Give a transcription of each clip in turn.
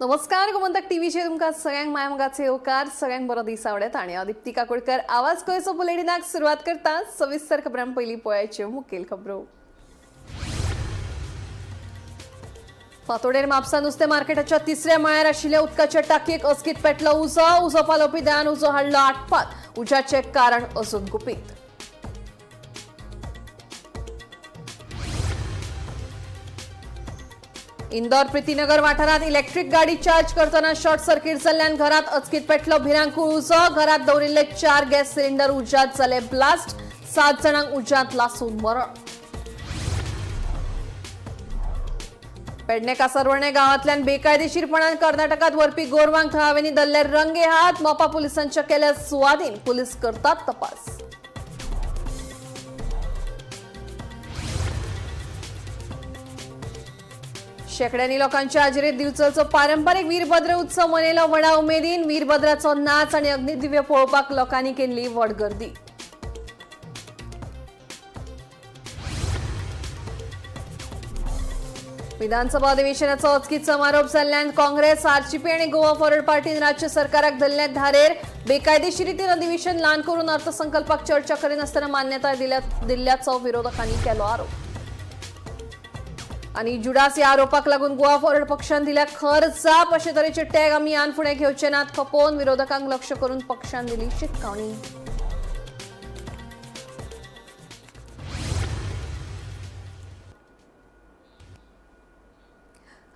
नमस्कार, गोमंतक टीव्हीचेर तुमकां सगळ्यांक मायमोगाचे येवकार. सगळ्यांक बरो दीस आवडत आनी हांव दिप्ती काकोडकर आवाज गोंयचो बुलेटिनाक सुरवात करता. सविस्तर खबरां पयलीं पळयाच्यो मुखेल खबरो. फातोडेर म्हापसा नुस्तें मार्केटाच्या तिसऱ्या माळ्यार आशिल्ल्या उदकाच्या टाकयेक अचकीत पेटलो उजो. उजो पालोवपी दळान उजो हाडलो आटपात. उज्याचें कारण अजून गुपीत. इंदोर प्रितीनगर वाठारात इलेक्ट्रिक गाडी चार्ज करतना शॉर्ट सर्किट जाल्ल्यान घरात अचकीत पेटलो भिरांकूळ उजो. घरात दवरिल्ले 4 गॅस सिलिंडर उज्यात जाले ब्लास्ट. 7 जाणांक उज्यांत लासून मरण. पेडणे कासारवर्णे गांवांतल्यान बेकायदेशीरपणान कर्नाटकात व्हरपी गोरवांक थळाव्यांनी धरले रंगे हात. मोपा पुलिसांच्या केल्या सुवादीन. पुलीस करतात तपास. शेकड्यांनी लोकांच्या हाजेरीत दिवचलचो पारंपरिक वीरभद्र उत्सव मनयलो व्हडा उमेदीन. वीरभद्राचो नाच आनी अग्निदिव्य पळोवपाक लोकांनी केल्ली व्हड गर्दी. विधानसभा अधिवेशनाचो अचकीत समारोप जाल्ल्यान काँग्रेस, आरजीपी आनी गोवा फॉरवर्ड पार्टीन राज्य सरकाराक धरल्या धारेर. बेकायदेशीर रितीन अधिवेशन ल्हान करून अर्थसंकल्पाक चर्चा करिनासतना मान्यताय दिल्ल्याचो विरोधकांनी केलो आरोप. आनी जुडास ह्या आरोपाक लागून गोवा फॉरवर्ड पक्षान दिल्या खर जाप. अशे तरेचे टॅग आमी ह्यान फुडें घेवचे नात. खपोवन विरोधकांक लक्ष करून पक्षान दिली शिटकावणी.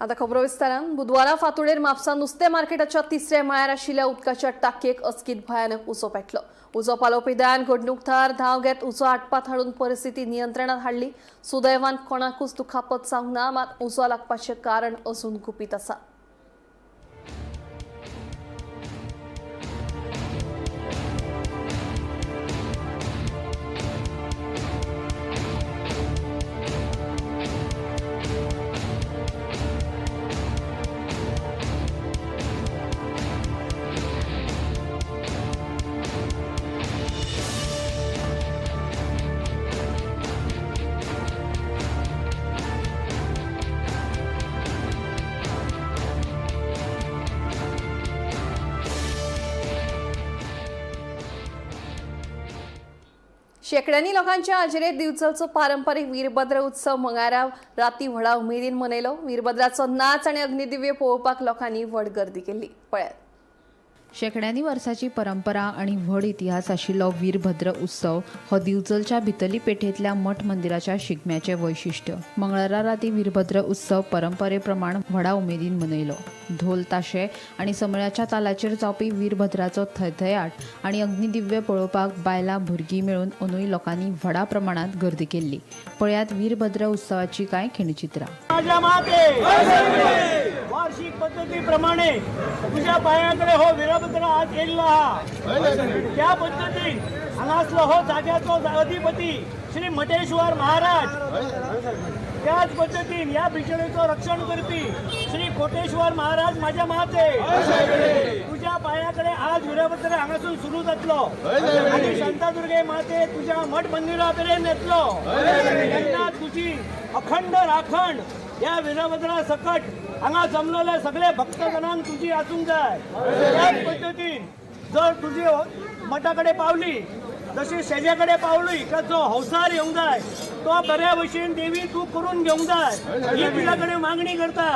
आता खबरो विस्तारान. बुधवारा फातोडेर म्हापसा नुस्तें मार्केटाच्या तिसऱ्या माळ्यार आशिल्ल्या उदकाच्या टाकयेक अचकीत भयानक उजो पेटलो. उजो पालोवपी दळान घडणूक थळार धांव घेत उजो आटपात हाडून परिस्थिती नियंत्रणात हाडली. सुदैवान कोणाकूच दुखापत जावंक ना, मात उजो लागपाचें कारण अजून गुपीत आसा. शेकड्यांनी लोकांच्या हाजेरीत दिवचलचो पारंपरिक वीरभद्र उत्सव मंगळारा राती व्हडा उमेदीन मनयलो. वीरभद्राचो नाच आनी अग्निदिव्य पळोवपाक लोकांनी व्हड गर्दी केल्ली. पळयात. शेकड्यांनी वर्साची परंपरा आनी व्हड इतिहास आशिल्लो वीरभद्र उत्सव हो दिवचलच्या भितरली पेठेंतल्या मठ मंदिराच्या शिगम्याचें वैशिश्ट्य. मंगळारा राती वीरभद्र उत्सव परंपरे प्रमाण व्हडा उमेदीन मनयलो. ढोल ताशे आनी समळ्याच्या तालाचेर जावपी वीरभद्राचो थयथयाट आनी अग्निदिव्य पळोवपाक बायलां भुरगीं मेळून अंदूय लोकांनी व्हडा प्रमाणांत गर्दी केल्ली. पळयात वीरभद्र उत्सवाची कांय खिणचित्रां. माझ्या माते, वार्षिक पद्धतीप्रमाणे तुझ्या पायांकडे हो वीरभद्र आज येयल्लो आहा. त्या पद्दतीन हांगासलो हो जाग्याचो अधिपती श्री मटेश्वर महाराज, त्याच पद्दतीन ह्या बिचोलेचो रक्षण करपी श्री कोटेश्वर महाराज, माझ्या माते, तुझ्या पायाकडे आज वीरभद्र हांगासून सुरू जातलो आनी शांतादुर्गे माते तुझ्या मठ मंदिरा मेरेन येतलो. तेन्ना तुझी अखंड राखण या वीरभद्रा सकट हांगा जमलेले सगळे भक्तजनांक तुझी आसूंक जाय. त्याच पद्दतीन जर तुझी मठा कडेन पावली, जशी शेजा कडेन पावली का जो हंसार येवंक जाय तो बऱ्या भशेन देवी तूं करून घेवंक जाय ही तुज्या कडेन मागणी करता.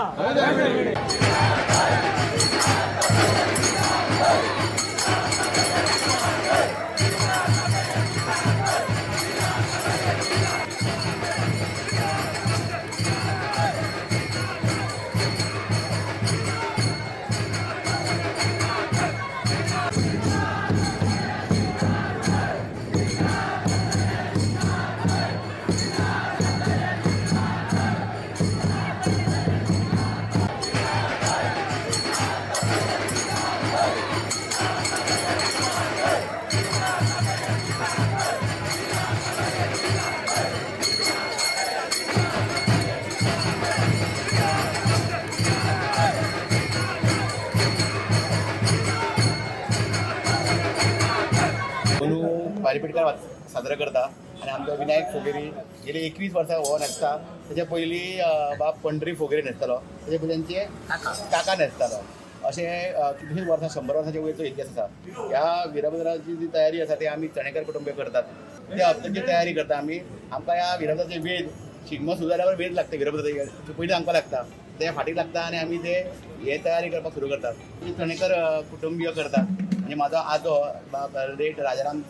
अंदू बारीपेटकार साजरा करता. आनी आमचो विनायक फोगेरी गेली 21 वर्सां हो न्हेसता. तेच्या पयलीं बाब पंढरी फोगेरी न्हेसतालो, तेच्या पयलीं तेंचे काका न्हेसतालो. अशें कितलींशींच वर्सां, 100 वर्सांच्या वयरचो इतिहास आसा. ह्या वीरभद्राची जी तयारी आसा ती आमी चणेकर कुटुंबीय करतात. त्या हप्त्याची तयारी करता आमी. आमकां ह्या वीरभद्राचे वेद शिगमो सुरू जाल्यावर वेद लागता, वीरभद्राचे पयलीं आमकां लागता, ते फाटीक लागता आनी आमी ते हे तयारी करपाक सुरू करतात. चणेकर कुटुंबीय करतात. म्हणजे म्हाजो आजो बाब लेट राजाराम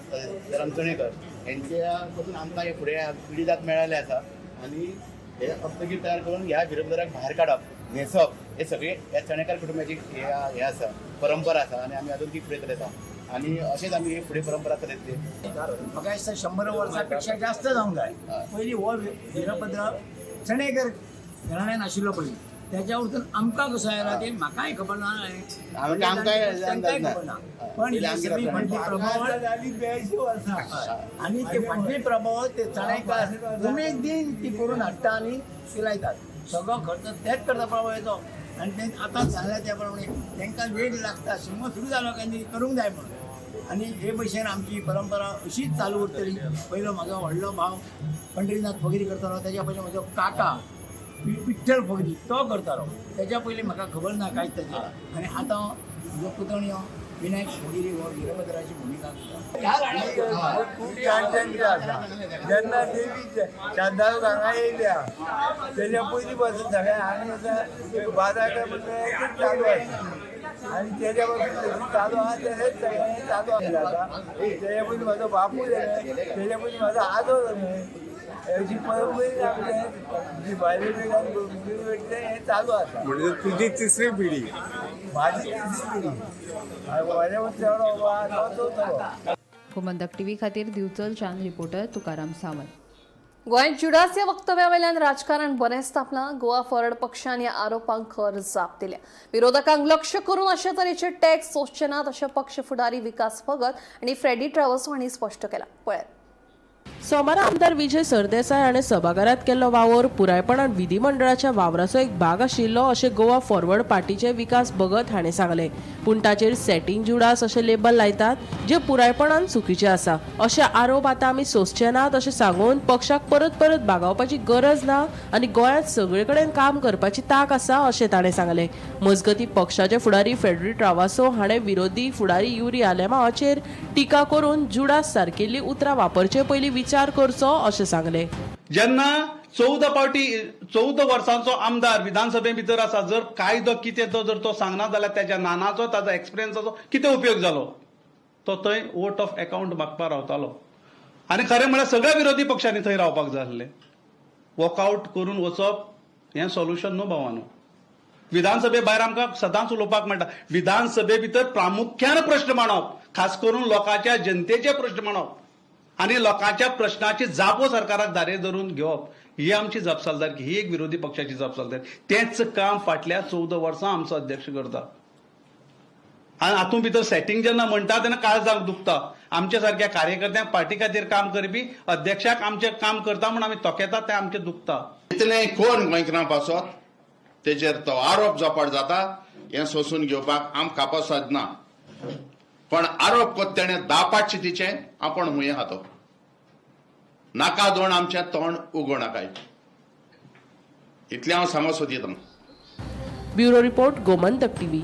राम चणेकर हेंच्या पासून आमकां हे फुडें पिढी जात मेळ्ळेलें आसा. आनी हे हप्तगीर तयार करून ह्या वीरभद्राक भायर काडप, न्हेसप, हे सगळे ह्या चणेकर कुटुंबाची हे आसा, परंपरा आसा आनी आमी अजून ती फुडें चलयता आनी अशेंच आमी हे फुडें परंपरा चलयतली. म्हाका दिसता 100 वर्सां पेक्षा जास्त जावंक जाय. पयलीं हो वीरभद्र चणेकर घराण्यान आशिल्लो पयलीं, त्याच्या वरतून आमकां कसो आयला ते म्हाकाय खबर ना, तांकांय खबर ना. पण ही सगळी फाटली प्रभावळ जाली 82 वर्सां आनी ते फाटली प्रभावळ ते चणेकर उमेदीन ती करून हाडटा आनी ती लायतात. सगळो खर्च तेच करता प्रभावळेचो. आनी ते आतां सांगल्या त्या प्रमाणे तांकां वेळ लागता, शिगमो सुरू जालो काय ती करूंक जाय म्हणून. आनी हे भशेन आमची परंपरा अशीच चालू उरतली. पयलो म्हाजो व्हडलो भाव पंढरीनाथ फगरी करतालो, तेज्या पयलीं म्हजो काका विठ्ठल फगरी तो करतालो, तेज्या पयलीं म्हाका खबर ना कांयच तेजें. आनी आतां म्हजो पुतणयो विनायक फगेरी हो वीरभद्राची भुमिका करता. खूब जाणट्यांची आसा. जेन्ना देवी शांतादुर्गा हांगा येयल्या तेज्या पयलीं पासून सगळें हांगा बाजार म्हणल्यार चालू आसा आनी तेज्या पासून चालू आहा तशेंच सगळें चालू आसा. तेज्या पयलीं म्हाजो बापूय जाले, तेज्या पयलीं म्हाजो आजो जाले, अशी परंपरेन आमचें भायले कडल्यान हें चालू आसा. म्हणजे तुजी तिसरी पिढी? माझी तिसरी पिढी, म्हाज्या चेडो तो चवथो. गोमंतक टीव्ही खातीर दिवचलच्यान रिपोर्टर तुकाराम सावंत. गोंयांत जुडास ह्या वक्तव्यावेल्यान राजकारण बरेंच तापलां. गोवा फॉरवर्ड पक्षान ह्या आरोपांक खर जाप दिल्या. विरोधकांक लक्ष करून अशा तरेचे टॅक्स सोंसचे नात अशें पक्ष फुडारी विकास भगत आनी फ्रेडी ट्रॅव्हल्स हांणी स्पश्ट केलां. पळयात. सोमारा आमदार विजय सरदेसाय हाणें सभाघरांत केल्लो वावर पुरायपणान विधिमंडळाच्या वावराचो एक भाग आशिल्लो अशें गोवा फॉरवर्ड पार्टीचे विकास भगत हाणें सांगलें. पूण ताचेर सेटींग जुडास अशें लेबल लायतात जे पुरायपणान चुकीचें आसा. अशे आरोप आतां आमी सोंसचे नात अशें सांगून पक्षाक परत परत बागावपाची गरज ना आनी गोंयांत सगळे कडेन काम करपाची तांक आसा अशें ताणें सांगलें. मजगतीं पक्षाचे फुडारी फेडरी ट्रावासो हाणें विरोधी फुडारी युरी आलेमावाचेर टिका करून जुडास सारकेल्ली उतरां वापरचे पयलीं विचार करचो अशें सांगलें. जेन्ना 14 पावटी 14 वर्सांचो आमदार विधानसभे भितर आसा, जर कायदो कितें तो जर तो सांगना जाल्यार त्याच्या नानाचो ताजो एक्सपिरियन्साचो कितें उपयोग जालो? तो थंय वोट ऑफ एकावंट मागपाक रावतालो. आनी खरें म्हळ्यार सगळ्या विरोधी पक्षांनी थंय रावपाक जाय आसलें. वॉकआवट करून वचप हें सोल्युशन न्हू भावानो. विधानसभे भायर आमकां सदांच उलोवपाक मेळटा. विधानसभे भितर प्रामुख्यान प्रश्न मांडप, खास करून लोकांच्या जनतेचे प्रश्न मांडप आनी लोकांच्या प्रश्नाची जापो सरकाराक धारे धरून घेवप ही आमची जापसालदारकी, ही एक विरोधी पक्षाची जापसालदारकी. तेंच काम फाटल्या 14 वर्सां आमचो अध्यक्ष करता. आनी हातूंत भितर सेटींग जेन्ना म्हणटा तेन्ना काळजाक दुखता. आमच्या सारक्या कार्यकर्त्यांक पार्टी खातीर काम करपी अध्यक्षाक आमचें काम करता म्हूण आमी तोखेतात, तें आमचें दुखता. इतलें कोण गोंयकारां पासत तेजेर तो आरोप जोपाट जाता हें सोंसून घेवपाक आमकां कापासाद ना. पण आरोप कोत तेणें दापाटचे तिचें आपूण हुंय हातो नाका दोन आमचें तोंड उगो नाकाय, इतलें हांव सांगो सोदितां. Bureau report, Gomantak TV.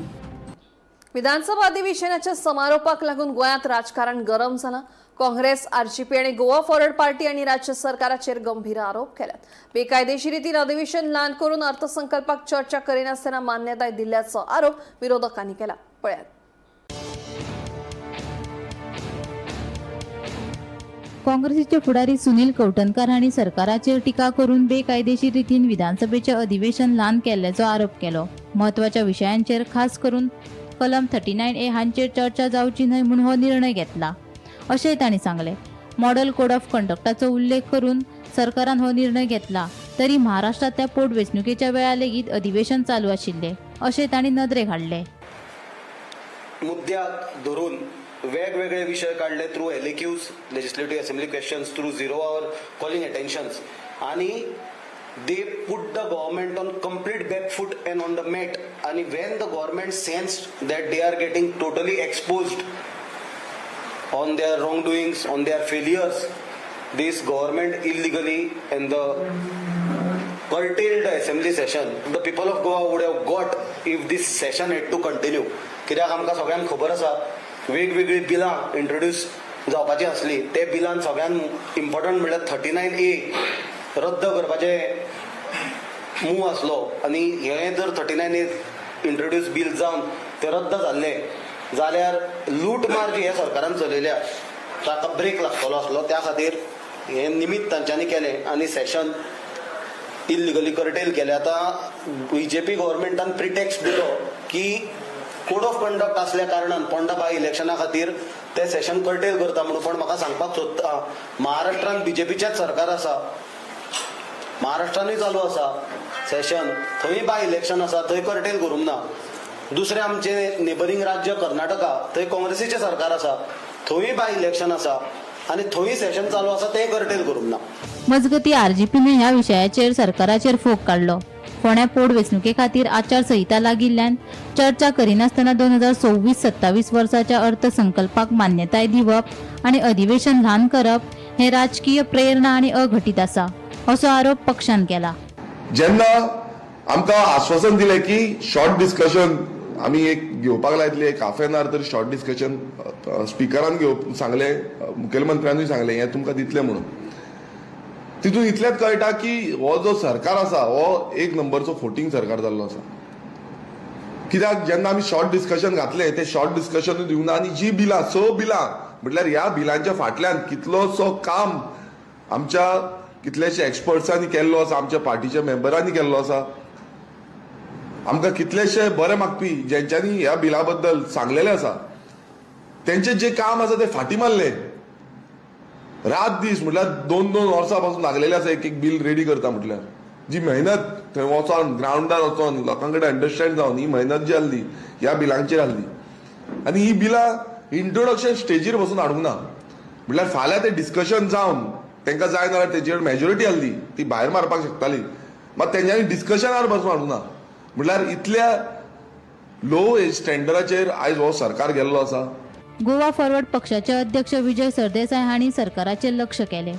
विधानसभा अधिवेशनाच्या समारोपाक लागून गोंयांत राजकारण गरम जालां. काँग्रेस, आरजीपी आनी गोवा फॉरवर्ड पार्टी आनी राज्य सरकाराचेर गंभीर आरोप केल्यात. बेकायदेशीर रितीन अधिवेशन ल्हान करून अर्थसंकल्पाक चर्चा करिनासतना मान्यताय दिल्ल्याचो आरोप विरोधकांनी केला. पळयात. काँग्रेसीचे फुडारी सुनील कवठणकार हांणी सरकाराचेर टिका करून बेकायदेशीर रितीन विधानसभेचें अधिवेशन ल्हान केल्ल्याचो आरोप केलो. म्हत्वाच्या विशयांचेर खास करून कलम 39A हांचेर चर्चा जावची न्हय म्हूण हो निर्णय घेतला अशेंय तांणी सांगलें. मॉडेल कोड ऑफ कंडक्टाचो उल्लेख करून सरकारान हो निर्णय घेतला तरी महाराष्ट्रांतल्या पोटवेंचणुकेच्या वेळार लेगीत अधिवेशन चालू आशिल्लें अशें तांणी नदरेक हाडलें. मुद्द्याक धरून वेगवेगळे विशय काडले through LAQs, legislative assembly questions, through zero hour calling attentions, आणि they put the government on complete back foot and on the mat. आणि when the government sense that they are getting totally exposed on their wrongdoings, on their failures, This government illegally and the curtailed the assembly session. The people of Goa would have got if this session had to continue. कित्याक आमकां सगळ्यांक खबर आसा, वेगवेगळीं बिलां introduce जावपाची आसली. ते बिलान सगळ्यात इम्पॉर्टंट म्हणल्यार 39A रद्द करपाचें मूव आसलो आनी हें जर 39A introduce bill जावन ते रद्द जाल्ले जाल्यार लूटमार जी ह्या सरकारान चलयल्या ताका ब्रेक लागतलो आसलो. त्या खातीर हें निमित्त तांच्यांनी केलें आनी सेशन इलिगली कर्टेल केलें. आतां बीजेपी गव्हर्मेंटान प्रिटेक्स्ट दिलो की कोड ऑफ कंडक्ट आसल्या कारणान पोंडा बाय इलेक्शना खातीर ते सेशन कर्टेल करता म्हणून. पण म्हाका सांगपाक सोदता, महाराष्ट्रान बीजेपीचेंच सरकार आसा, महाराष्ट्रानूय चालू आसा सेशन, थंय बाय इलेक्शन आसा, थंय कर्टेल करूंक ना. दुसरें आमचें नेबरींग राज्य कर्नाटका, थंय काँग्रेसीचें सरकार आसा, थंयूय बाय इलेक्शन आसा आनी थंय सेशन चालू आसा, तें कर्टेल करूंक ना. मजगती, आरजीपीने ह्या विशयाचेर सरकाराचेर फोग काडलो. फोंड्या पोट वेंचणुके खातीर आचारसंहिता लागिल्ल्यान चर्चा करिनासतना 2026-27 वर्साच्या अर्थसंकल्पाक मान्यताय दिवप आनी अधिवेशन ल्हान करप हे राजकीय प्रेरणा आनी अघटीत आसा, असो आरोप पक्षान केला. जेन्ना आमकां आश्वासन दिलें की शॉर्ट डिस्कशन आमी एक घेवपाक लायतली, एक हाफ एन आवर तरी शॉर्ट डिस्कशन स्पिकरान घेव सांगलें, मुखेलमंत्र्यानूय सांगलें, हें तुमकां दितलें म्हणून. तितून इतलेंच कळटा की हो जो सरकार आसा हो एक नंबरचो फोटींग सरकार जाल्लो आसा. कित्याक जेन्ना आमी शॉर्ट डिस्कशन घातलें, तें शॉर्ट डिस्कशनूय दिवंक ना आनी जी बिलां, स बिलां, म्हटल्यार ह्या बिलांच्या फाटल्यान कितलोसो काम आमच्या कितलेशे एक्सपर्ट्सांनी केल्लो आसा, आमच्या पार्टीच्या मेंबरांनी केल्लो आसा, आमकां कितलेशे बरे मागपी जेंच्यांनी ह्या बिला बद्दल सांगलेलें आसा, तेंचें जें काम आसा तें फाटीं मारलें. रात दीस म्हटल्यार दोन दोन वर्सां पासून लागलेले आसा एक एक बील रेडी करता. म्हटल्यार जी मेहनत थंय वचोन, ग्रावंडार वचोन, लोकां कडेन अंडरस्टँड जावन ही मेहनत जी आसली ह्या बिलांचेर आसली आनी ही बिलां इंट्रोडक्शन स्टेजीर बसून हाडूंक ना. म्हटल्यार फाल्यां तें डिस्कशन जावन तांकां जाय नाल्यार तेजेर मेजॉरिटी आसली, ती भायर मारपाक शकताली, मात तेंच्यांनी डिस्कशनार बसून हाडूंक ना. म्हटल्यार इतल्या लो स्टँडर्डाचेर आयज हो सरकार गेल्लो आसा. गोवा फॉरवर्ड पक्षाचे अध्यक्ष विजय सरदेसाय हांणी सरकाराचेर लक्ष केलें.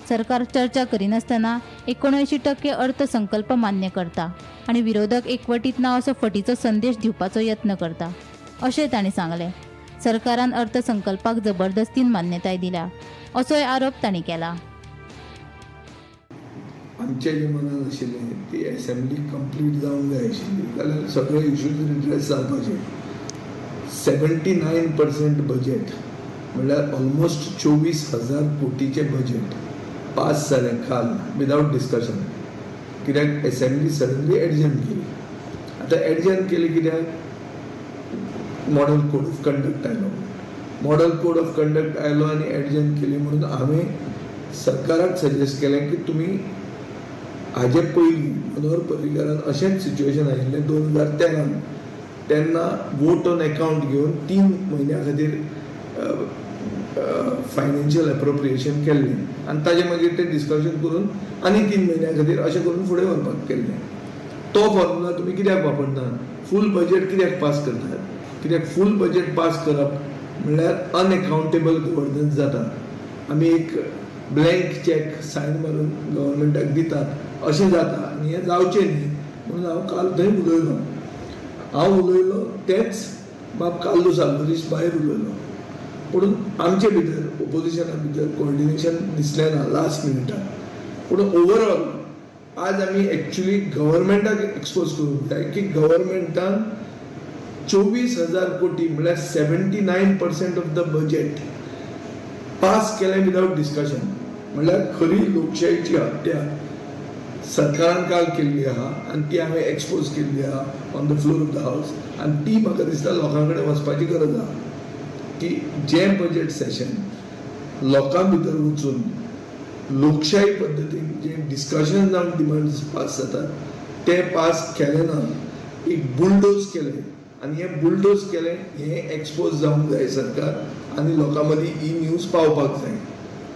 सरकार चर्चा करिनासतना 79% अर्थसंकल्प मान्य करता आनी विरोधक एकवटीत ना असो फटीचो संदेश दिवपाचो यत्न करता, अशें तांणी सांगलें. सरकारान अर्थसंकल्पाक जबरदस्तीन मान्यताय दिल्या, असोय आरोप तांणी केला. आमच्या जे मनान आशिल्लें ती एसेंब्ली कंप्लीट जावंक जाय आशिल्ली, जाल्यार सगळे इश्यूज रिड्रेस जावपाचे. 79% बजेट म्हणल्यार ऑलमोस्ट 24,000 कोटीचें बजेट पास जालें काल विदावट डिस्कशन, कित्याक एसेंब्ली सडनली एडजर्न केली. आतां एडजर्न केली कित्याक? मॉडल कोड ऑफ कंडक्ट आयलो. मॉडल कोड ऑफ कंडक्ट आयलो आनी एडजर्न केली म्हणून हांवें सरकाराक सजेस्ट केलें की तुमी हाजे पयलीं मनोहर पर्रीकारान अशेंच सिच्युएशन आशिल्लें 2013न, तेन्ना वोट ऑन एकावंट घेवन 3 म्हयन्या खातीर फायनान्शियल एप्रोप्रिएशन केल्लें आनी ताजे मागीर तें डिस्कशन करून आनी 3 म्हयन्या खातीर अशें करून फुडें व्हरपाक केल्लें. तो फॉर्मुला तुमी कित्याक वापरनात? फूल बजेट कित्याक पास करतात? कित्याक फूल बजेट पास करप म्हणल्यार अनएकाउंटेबल गव्हर्नन्स जाता. आमी एक ब्लँक चॅक सायन मारून गव्हर्मेंटाक दितात अशें जाता आनी हें जावचें न्ही म्हणून हांव काल थंय उलयलो. हांव उलयलो तेंच बाब कार्लूस आल्वारीस भायर उलयलो, पूण आमचे भितर, ओपोजिशना भितर कोऑर्डिनेशन दिसलें ना लास्ट मिनिटाक. पूण ओवरऑल आज आमी एक्चुली गव्हर्मेंटाक एक्सपोज करूंक जाय की गव्हर्मेंटान 24,000 कोटी म्हळ्यार 79% of the budget pass केलें विदावट डिस्कशन. म्हणल्यार खरी लोकशाहीची हत्या सरकारान काल केल्ली आहा आनी ती हांवें एक्सपोज केल्ली आहा on the floor of the house. आनी ती म्हाका दिसता लोकां कडेन वचपाची गरज आहा की जें बजेट सेशन लोकां भितर वचून लोकशाही पद्दतीन जें डिस्कशन जावन डिमांड्स पास जातात तें पास केलें ना, एक बुलडोज केलें आनी हें बुलडोज केलें हें एक्सपोज जावंक जाय सरकार आनी लोकां मदीं ही न्यूज पावपाक जाय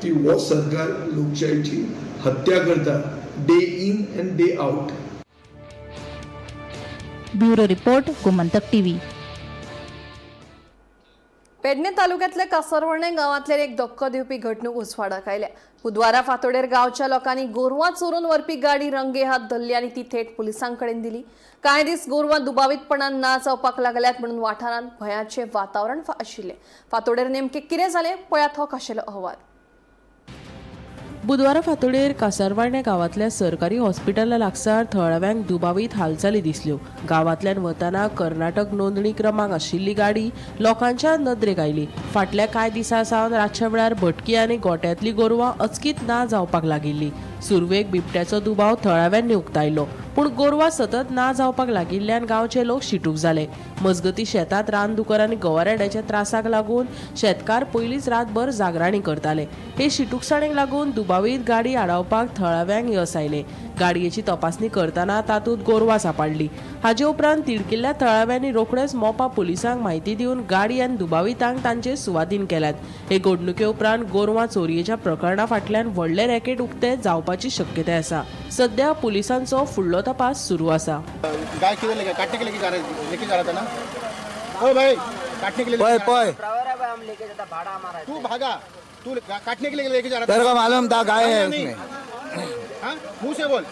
की हो सरकार लोकशाहीची हत्या करता day in and day out. Bureau report, Gomantak TV. Pedne तालुक्यातल्या कासारवर्णे गांवांतल्यान एक धक्को दिवपी घडणूक उजवाडाक आयल्या. बुधवारा फातोडेर गांवच्या लोकांनी गोरवां चोरून व्हरपी गाडी रंगेहात धरली आनी ती थेट पुलिसांकडेन दिली. कांय दीस गोरवां दुबावीतपणान ना जावपाक लागल्यात म्हणून वाठारांत भंयाचें वातावरण आशिल्लें. फातोडेर नेमकें कितें जालें पळयात हो खाशेलो अहवाल. बुधवारा फांतोडेर कासारवाडणे गांवांतल्या सरकारी हॉस्पिटला लागसार थळाव्यांक दुबावीत हालचाली दिसल्यो. गांवांतल्यान वतना कर्नाटक नोंदणी क्रमांक आशिल्ली गाडी लोकांच्या नदरेक आयली. फाटल्या कांय दिसां सावन रातच्या वेळार भटकी आनी गोट्यांतली गोरवां अचकीत ना जावपाक लागिल्ली. सुरवेक बिबट्याचो दुबाव थळाव्यांनी उक्तायलो, पूण गोरवां सतत ना जावपाक लागिल्ल्यान गांवचे लोक शिटूक जाले. मजगती शेतांत रानदुकर आनी गवारेड्याच्या त्रासाक लागून शेतकार पयलींच रातभर जागराणी करताले. हे शिटूकसाणेक लागून दुबावीत गाडी आडावपाक थळाव्यांक यस आयलें. गाडयेची तपासणी करतना तातूंत गोरवां सांपडली. हाचे उपरांत तिडकिल्ल्या थळाव्यांनी रोखडेच मोपा पुलिसांक म्हायती दिवन गाडी आनी दुबावितांक तांचे सुवादीन केल्यात. हे घडणुके उपरांत गोरवां चोरयेच्या प्रकरणा फाटल्यान व्हडलें रॅकेट उक्तें जावपाची शक्यताय आसा. सध्या पुलिसांचो फुडलो तपास सुरू आसा. गाय किधर लेके काटने के लेके जा रहे, लेके जा रहा था ना? ओ भाई, काटने के लिए पय पय तू भागा, तू काटने के लिए लेके जा रहा था. तेरे को मालूम था गाय है उसमें. हाँ, मुंह से बोल.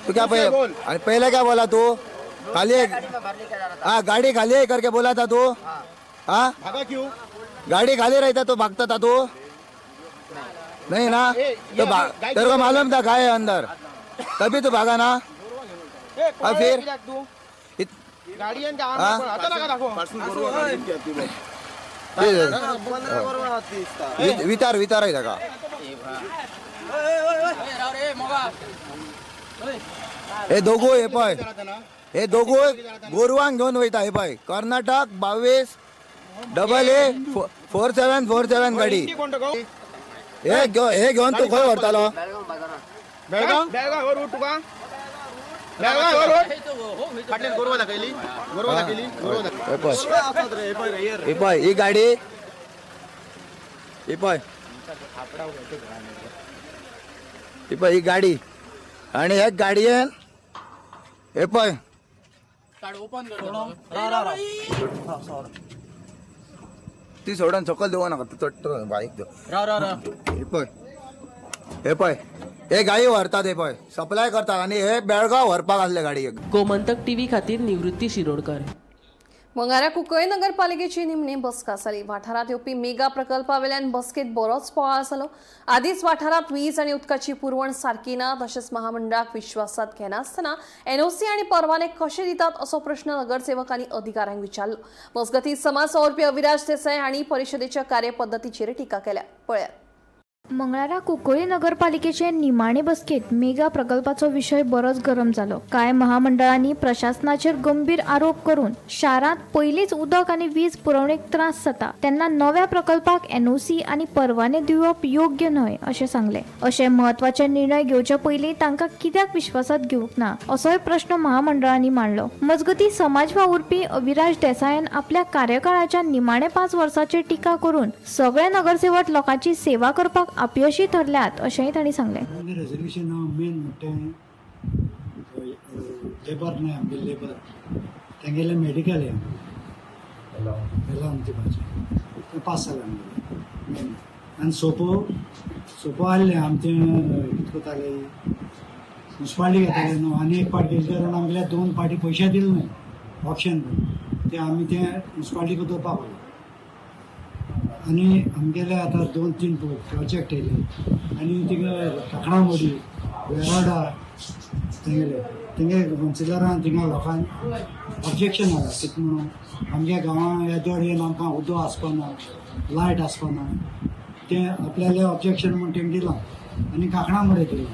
तू क्या मुंह से पहले बोल. अरे पहले क्या बोला तू? खाली है, हाँ गाड़ी खाली है करके बोला था तू. हाँ भागा क्यों? गाड़ी खाली रहता तो भागता था तू नहीं ना? ए, तो ये गाय तेरे को मालूम था गाय है अंदर, तभी तो भागा ना. और फिर हाँ? विचार विचार आहे का? हे दोघो हे पळय, हे दोघो गोरवांक घेवन वयता. हे पळय कर्नाटक 22 AA 4747 गाडी. हे हे घेवन तू खंय व्हरतालो? बेळगाव बेळगाव तुका बेळगाव गोरवा दाखयली, गोरवा दाखयली, गोरवा. हे पळय, हे पळय ही गाडी, ही पळय, ही पळय ही गाडी. आणि हे गाडयेन हे पळय ती सोडून सकयल देवो नाका, चडट बारीक देव. हे पळय, हे पळय, हे गाई व्हरतात, हे पळय सप्लाय करतात आणि हे बेळगाव व्हरपाक आसले गाडयेक. गोमंतक टीव्ही खातीर निवृत्ती शिरोडकर. मंगारा कुंकळी नगरपालिकेची निमणी बसका जाली. वाठारांत येवपी मेगा प्रकल्पावेल्यान बसकेत बरोच बोवाळ जालो. आदींच वाठारांत वीज आनी उदकाची पुरवण सारकी ना, तशेंच महामंडळाक विश्वासात घेनासतना एनओसी आनी परवाने कशे दितात असो प्रश्न नगरसेवकांनी अधिकाऱ्यांक विचारलो. मजगतीं समाज वावुरपी अविराज देसाय हांणी परिशदेच्या कार्यपद्दतीचेर टिका केल्या. पळयात. मंगळारा कुंकळी नगरपालिकेचे निमाणे बसकेत मेगा प्रकल्पाचो विशय बरोच गरम जालो. कांय महामंडळांनी प्रशासनाचेर गंभीर आरोप करून शारांत पयलींच उदक आनी वीज पुरवणेक त्रास जाता तेन्ना नव्या प्रकल्पाक एनओसी आनी परवाने दिवप योग्य न्हय अशें सांगलें. अशे म्हत्वाचे निर्णय घेवचे पयलीं तांकां कित्याक विश्वासात घेवंक ना असोय प्रश्न महामंडळांनी मांडलो. मजगतीं समाज वावुरपी अविराज देसायान आपल्या कार्यकाळाच्या निमाणे 5 वर्साचेर टिका करून सगळे नगरसेवक लोकांची सेवा करपाक अपयशी ठरल्यात अशेंय तांणी सांगलें. रेजोल्युशन मेन म्हणटा लेबर न्हय, आमगे लेबर तेंगेलें मेडिकल हें एलावंक दिवपाचें तें पास जालें आमगेलें मेन. आनी सोपो सोपो आहलें आमचें कितें करताले मुन्सिपाल्टी घेताले न्हू. आनी एक पाटी गेले कारण आमगेल्या 2 पाटी पयशे दिले न्हय ऑप्शन करून तें आमी तें मुन्सिपाल्टीक दवरपाक पडलें. आनी आमगेले आतां 2-3 प्रोजेक्ट येयले आनी थिंगा काकणामोडी वेराडा तेंगेले तेंगे कावन्सिलरान थिंगा लोकांक ऑब्जेक्शन आयलां कितें म्हणून आमच्या गांवां येदोळ येवन आमकां उदक आसपाना, लायट आसपाना, तें आपल्याले ऑब्जेक्शन म्हूण तेंकां दिलां. आनी काकणामोडे दिलां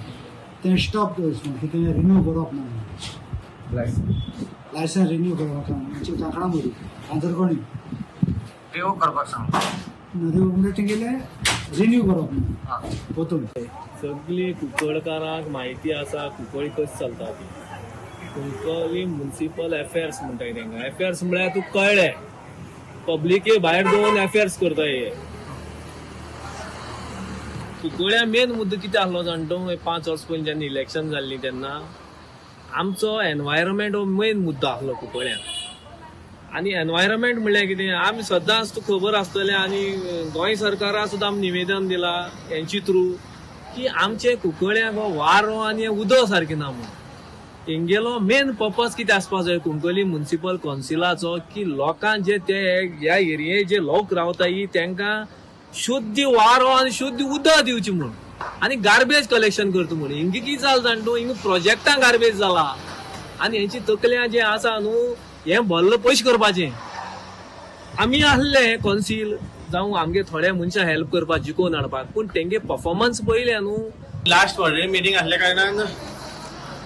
तें स्टॉप दवरचें म्हूण कितें रिन्यू करप ना, लायसन्स रिन्यू करप ना म्हणजे काकणामोडी कांदरकोणी रिवोक करपाक सांग म्हणजे तेंगेले रिन्यू करप ना पोतून. सगळी कुंकळकारांक म्हायती आसा कुंकळी कशी चलता ती. कुंकळी मुन्सिपल एफेर्स म्हणटाय तेंकां. एफेर्स म्हळ्यार तुका कळ्ळें पब्लिके भायर दवरून एफेर्स करता हे. कुंकळ्या मेन मुद्दो कितें आसलो जाणा तूं, 5 वर्सां पयलीं जेन्ना इलेक्शन जाल्लीं तेन्ना आमचो एनवायरमेंट हो मेन मुद्दो आसलो कुंकळ्यान. आनी एनवायरमेंट म्हणल्यार कितें आमी सदांच तुका खबर आसतलें आनी गोंय सरकारा सुद्दां आमी निवेदन दिलां हेंची थ्रू की आमचे कुंकळ्यांक हो वारो आनी उदक सारकें ना म्हूण. तेंगेलो मेन पर्पज कितें आसपा जाय कुंकळ्ळी म्युनिसिपल कौन्सिलाचो की लोकांक जे ते ह्या एरिये जे लोक रावताय तांकां शुद्ध वारो आनी शुद्ध उदक दिवची म्हूण आनी गार्बेज कलेक्शन करता म्हूण. हिंगा कितें जालें जाण तूं, हिंगा प्रोजेक्टां गार्बेज जाला आनी हेंची तकल्यां जें आसा न्हू हें भरलं पयशे करपाचें. आमी आहले कौन्सील जावं आमगे थोडे मनशां हेल्प करपाक जिखोवन हाडपाक, पूण तेंगे परफॉर्मन्स पळयलें न्हू. लास्ट ऑर्डिनरी मिटींग आसल्या कारणान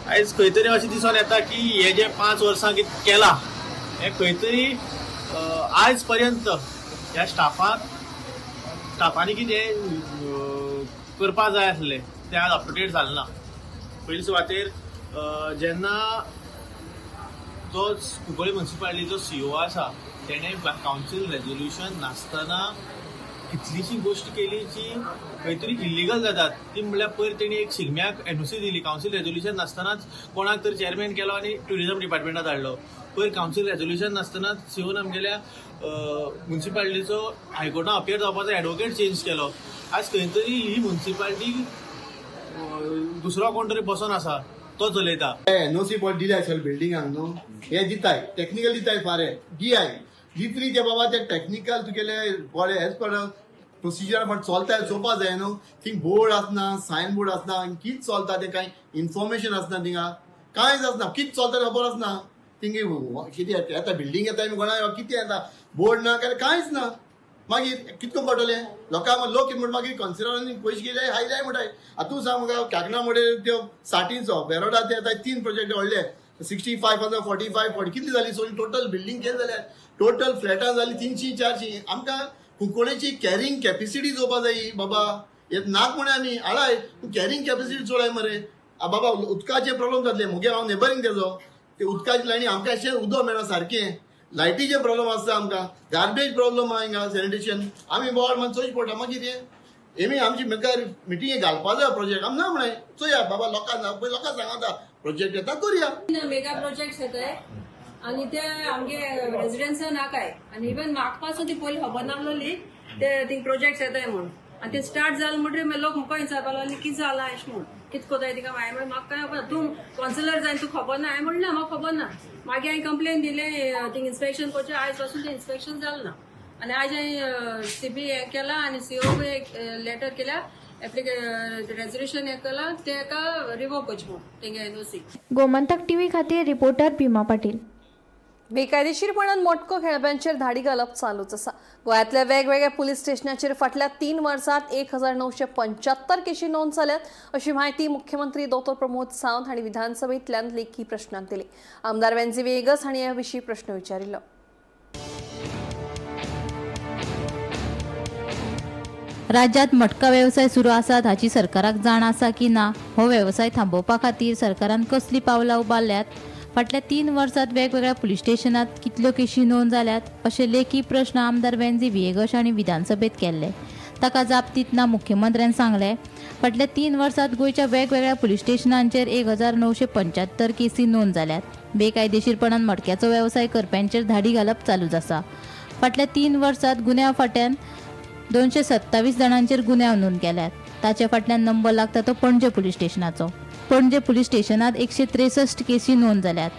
आयज खंय तरी अशें दिसून येता की हे जे 5 वर्सां कितें केलां हें खंय तरी आयज पर्यंत ह्या स्टाफांनी कितें करपा जाय आसलें तें आज अप टू डेट जालें ना. पयले सुवातेर जेन्ना तो कुंकळ्ळी म्युनिसिपालिटीचो सीईओ आसा तेणें कावन्सील रेजोल्युशन नासतना कितलीशी गोश्ट केली जी खंय तरी इल्लिगल जातात. ती म्हणल्यार पयर तेणी एक शिगम्याक एनओसी दिली, कावन्सील रेजोल्युशन नासतनाच कोणाक तरी चेअरमॅन केलो आनी ट्युरिजम डिपार्टमेंटात धाडलो. पयर कावन्सील रेजोल्युशन नासतनाच सीओन आमगेल्या म्युनिसिपालिटीचो हायकोर्टान अपियर जावपाचो एडवोकेट चेंज केलो. आज खंय तरी ही म्युनिसिपालिटी दुसरो कोण तरी बसोन आसा तो चलयता. एनओसी पळय दिल्या सगळे बिल्डिंगांक न्हू, हे दिताय टॅक्निकल दिताय फारे डीआय दितली ते बाबा ते टॅक्निकल तुगेले बरे एज पर प्रोसिजर पण चलता चोवपा जाय न्हू. थिंग बोर्ड आसना, सायन बोर्ड आसना, कित चलता तें कांय इन्फॉर्मेशन आसना, थिंगा कांयच आसना, कित चलता खबर आसना. थिंगे कितें येता बिल्डींग येता कोणा कितें येता बोर्ड ना काय कांयच ना. मागीर कितको पडटलें लोकांक, लोक कितें म्हणटा मागीर कन्सिडरांनी पयशे गेले हायले म्हणटाय. आतां तूं सांग म्हाका कांकणा म्हणटे त्यो साठीचो बेरोडा ते आतां 3 प्रोजेक्ट व्हडले 65,000 45 40 कितली जाली सो टोटल बिल्डींग कितें जाल्या, टोटल फ्लॅटां जाली 300-400. आमकां कुंकळ्ळेची कॅरिंग कॅपेसिटी चोवपा जाय बाबा, हे नाक म्हणे आमी हाडाय कॅरिंग कॅपेसिटी चोळाय मरे बाबा. उदकाचे प्रॉब्लम जातले मुगे, हांव नेबरींग तेजो ते उदकाची लायनी आमकां अशें उदक मेळना सारकें, लायटीचे प्रॉब्लम आसता आमकां, गार्बेज प्रॉब्लम आहा हिंगा, सॅनिटेशन आमी बोवाळ मान चोयच पडटा. मागीर तें हेमी आमची मुखार मिटिंगे घालपा जाय प्रोजेक्ट आमी ना म्हणाय चोया बाबा लोकांक पळय, लोकांक सांगता प्रोजेक्ट येता करुया. मेगा प्रोजेक्ट येताय आनी ते आमगे रेजिडेंट्सां नाकाय आनी इवन म्हाका पासून ती पयली खबर नासलोली ते थिंग प्रोजेक्ट येताय म्हूण. आनी ते स्टार्ट जालें म्हणटकीर मागीर लोक म्हाका विचारपाक लागले कितें जालां अशें म्हूण, कितें कोताय तिका. हांवें म्हणलें म्हाका कांय खबर ना, तूं कौन्सिलर जाय तुका खबर ना. हांवें म्हणलें म्हाका खबर ना. मागीर हांवें कंप्लेन दिलें थिंग इन्स्पेक्शन करचें, आयज पासून तें इन्स्पेक्शन जालें ना. आनी आयज हांवें सीबी हें केलां आनी सीओ लेटर केल्या, रेजोल्युशन हें केलां तेका रिवोक करचें म्हूण तेंगे एनओसी. गोमंतक टीव्ही खातीर रिपोर्टर भीमा पाटील. बेकायदेशीरपणान मटको खेळप्यांचेर धाडी घालप चालूच आसा. गोंयांतल्या वेगवेगळ्या पुलीस स्टेशनाचेर फाटल्या 3 वर्सांत 1975 केशी नोंद जाल्यात अशी म्हायती मुख्यमंत्री डॉ प्रमोद सावंत हांणी विधानसभेंतल्यान लेखी प्रश्नांत दिली. आमदार वेन्झी व्हिएगस हांणी हे विशीं प्रश्न विचारिल्लो. राज्यात मटका वेवसाय सुरू आसात हाची सरकाराक जाण आसा की ना, हो वेवसाय थांबोवपा खातीर सरकारान कसलीं पावलां उबारल्यात, फाटल्या 3 वर्सांत वेगवेगळ्या पुलीस स्टेशनात कितल्यो केशी नोंद जाल्यात अशे लेखी प्रश्न आमदार वेन्झी व्हिएगश हांणी विधानसभेत केल्ले. ताका जाप दितना मुख्यमंत्र्यान सांगलें, फाटल्या 3 वर्सांत गोंयच्या वेगवेगळ्या पुलीस स्टेशनांचेर 1975 केसी नोंद जाल्यात. बेकायदेशीरपणान मटक्याचो वेवसाय करप्यांचेर धाडी घालप चालूच आसा. फाटल्या 3 वर्सांत गुन्यांव फांट्यान 227 जाणांचेर गुन्यांव नोंद केल्यात. ताचे फाटल्यान नंबर लागता तो पणजे पुलीस स्टेशनाचो. पणजे पुलीस स्टेशनात 163 केसी नोंद जाल्यात.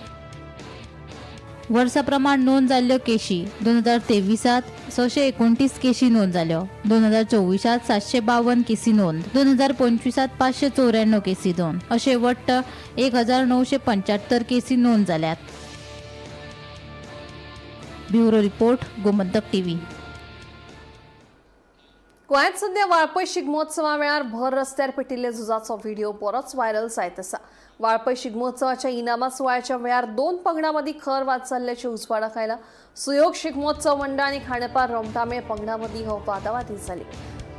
वर्सा प्रमाण नोंद जाल्ल्यो केशी 2023 629 केशी नोंद जाल्यो, 2024 752 केसी नोंद, 2025 594 केसी नोंद, अशे वट्ट 1975 केसी नोंद जाल्यात. Bureau report, Gomantak TV. गोंयांत सध्या वाळपय शिगमोत्सवा वेळार भर रस्त्यार पेटिल्ल्या झुजाचो व्हिडिओ बरोच व्हायरल जायत आसा. वाळपय शिगमोत्सवाच्या इनामा सुवाळ्याच्या वेळार 2 पंगडां मदीं खर वाद जाल्ल्याचें उजवाडाक आयला. सुयोग शिगमोत्सव मंडळ आनी खांडेपार रोमटामेळ पंगडां मदीं हो वादावादी जाली.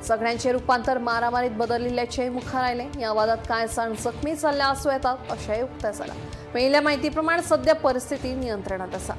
सगळ्यांचें रुपांतर मारामारीत बदलिल्ल्याचेंय मुखार आयलें. ह्या वादात कांय जाण जखमी जाल्ले आसूं येतात अशेंय उक्तें जालां. मेळिल्ल्या म्हायती प्रमाण सध्या परिस्थिती नियंत्रणांत आसा.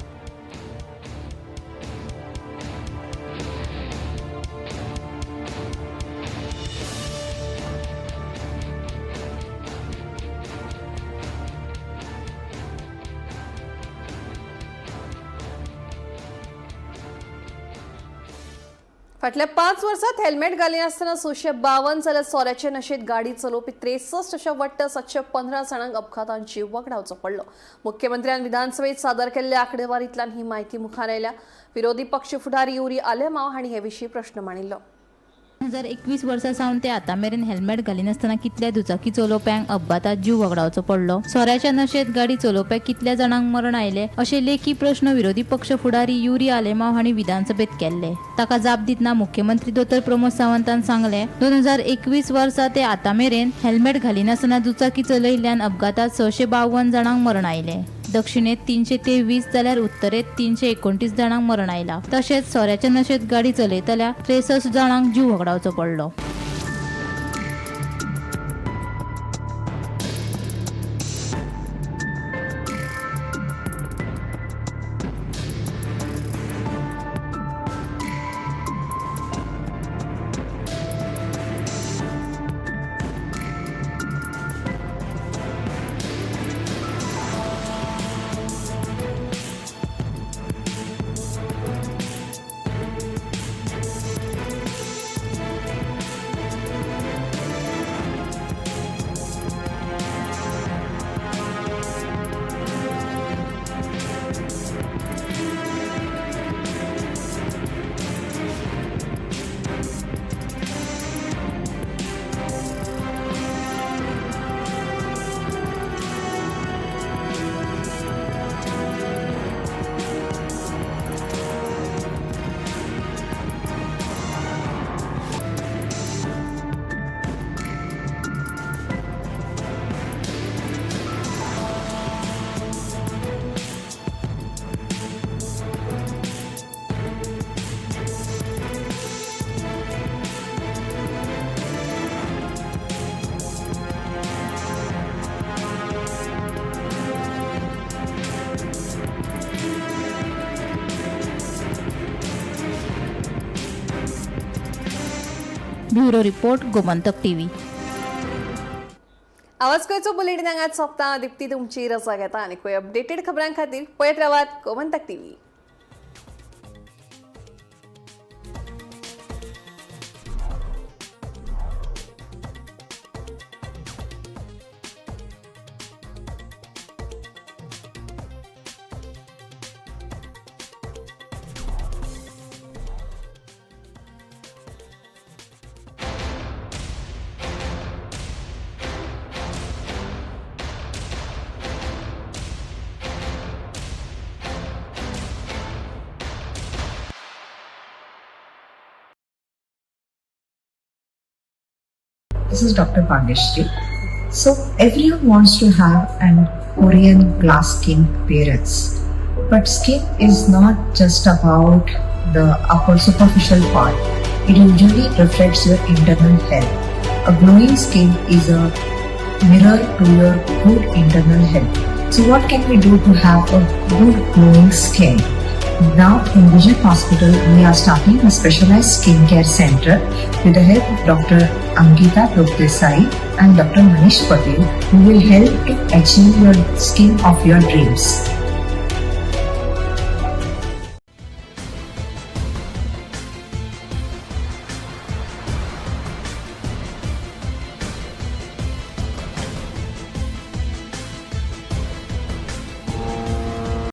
फाटल्या 5 वर्सात हेल्मेट घालिनासतना 652 जाल्यार सोऱ्याचे नशेंत गाडी चलोवपी 63 अशा वट्ट 715 जाणांक अपघातांत जीव वगडावचो पडलो. मुख्यमंत्र्यान विधानसभेत सादर केल्ल्या आंकडेवारींतल्यान ही म्हायती मुखार आयल्या. विरोधी पक्ष फुडारी युरी आलेमाव हांणी हे विशीं प्रश्न मांडिल्लो. 2021 वर्सा सावन ते आतां मेरेन हेल्मेट घालिनासतना कितल्या दुचाकी चलोवप्यांक अपघातात जीव वगडावचो पडलो, सोऱ्याच्या नशेंत गाडी चलोवप्याक कितल्या जाणांक मरण आयले अशे लेखी प्रश्न विरोधी पक्ष फुडारी युरी आलेमाव हांणी विधानसभेत केल्ले. ताका जाप दितना मुख्यमंत्री दोतोर प्रमोद सावंतान सांगले, 2021 वर्सा ते आतां मेरेन हेल्मेट घालिनासतना दुचाकी चलयिल्ल्यान अपघातात 652 जाणांक मरण आयले. दक्षिणेत 323 जाल्यार उत्तरेत 329 जाणांक मरण आयला. तशेंच सोऱ्याच्या नशेंत गाडी चलयतल्या 63 जाणांक जीव वगडावचो पडलो. Bureau report, Gomantak TV. आवाज गोंयचो बुलेटिन हांगाच सोंपता. दीप्ती तुमची रजा घेता आनी खंय अपडेटेड खबरां खातीर पळयत रावात Gomantak TV. This is Dr. Bageshri. So everyone wants to have an Korean glass skin appearance. But skin is not just about the upper superficial part. It usually reflects your internal health. A glowing skin is a mirror to your good internal health. So what can we do to have a good glowing skin? Now in Vision Hospital, we are starting a specialized skincare center with the help of Dr. Ankita Prabhudesai and Dr. Manish Patel, who will help to achieve your skin of your dreams.